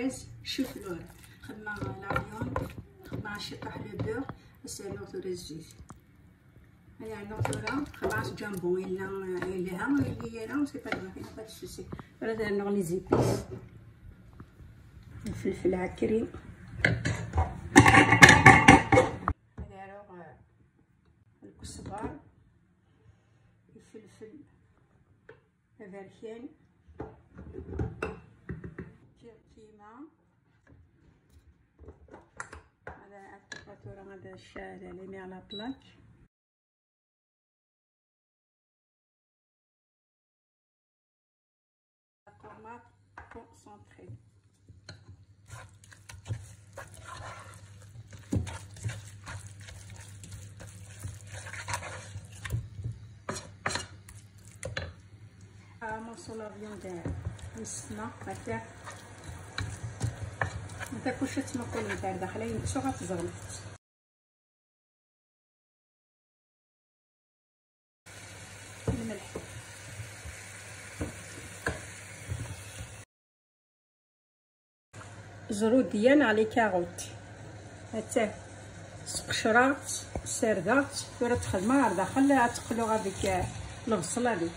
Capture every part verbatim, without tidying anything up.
Chou-fleur. خدمة la viande، خدمة ciṭuḥ le beurre، بس نوع ثورة الزيت. هيا نوع ثورة خدمة جامبو، إلا إلا ها إلا لا، c'est pas grave، pas de souci. راه دار نوع les épices. الفلفل عكري. هذا راه الكزبر، الفلفل. هذا الكاين كيما هذا التمبراتورة، هذا الشاعلة اللي مي على بلاك. طوماط كونسونطري. آه، مونسو لا فيوند يسمى هكا. هكا كلشي تما كل دار داخله يمشي غتزغم. الملح. زرودية على كاروت. هاتا سقشرات، سردات، ورا تخدمها على داخل، تقلو هذيك البصلة هذيك.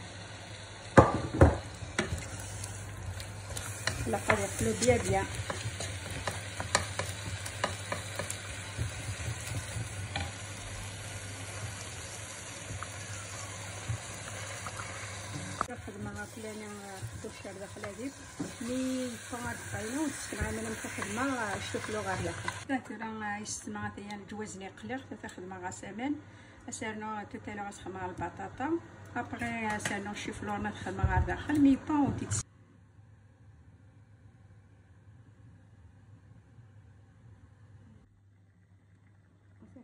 لا، غادي يقلو بيان بيان. خدمة كلاني دوشة داخل هذيك. مي فار خاينة ونسكن عامل متخدمة الشوفلو غير داخل. ثلاثة راه يستمع ثيان الجواز لي قليغ، ثلاثة خدمة غا سامان. أسرنا توتالو غتخدم على البطاطا. أبغي أسرنا الشوفلو نخدم غير داخل مي با ونتي.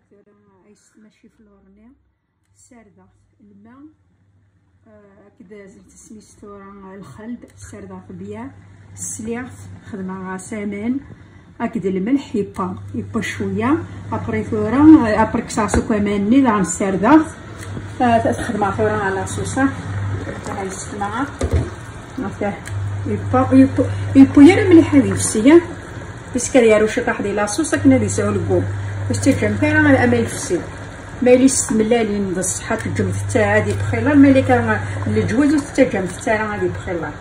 ثلاثة راه يستمع الشوفلو رني. ساردة الماء، آه، أكد زلت سميس ثورة الخلد، ساردة طبيعة، السليغ، خدمة غا سامان، أكد الملح يبقى، يبقى شوية. أبري ثورة، آه، أبري كساسو كمان ني دعم الساردة. آه، تخدم ثورة على صوصة، هاي السماعة. مثلا يبقى، يبقى، يبقى يرى مليح هذه السيا. بس كان يارو شي طاح دي لاصوص، كنا دي سعو الكوم. باش تجمع فيها على أمل الفسيل. ما يليش تملالين بالصحة، تجمع في التاع هذه بخيلة، ما اللي كان الجواز وتتجمع في التاع هذه بخيلة.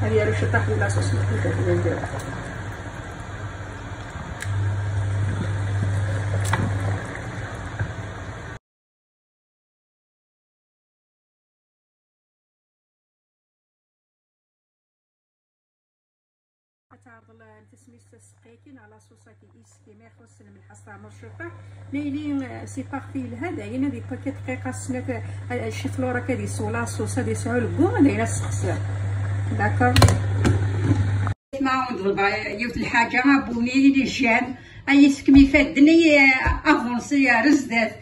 هذه يارو شي طاح دي لاصوص، ما كنت نديرها. تعرض ال-، انت سميت السقيكين على صوصة كي إيسكي ما يخص الملح الصامر شوفه. ليلي، آه، سي بارفي لهذا، هنا دي باكيت دقيقة سنة، آه، شي فلورا كدي سو لا صوصة دي سعو الكو، هذا هنا السخسر. داكور. ما عند البا-، يوت الحاجة، بوني لي جام، أي سكمي فاد الدنيا، أفونسي، رزدات.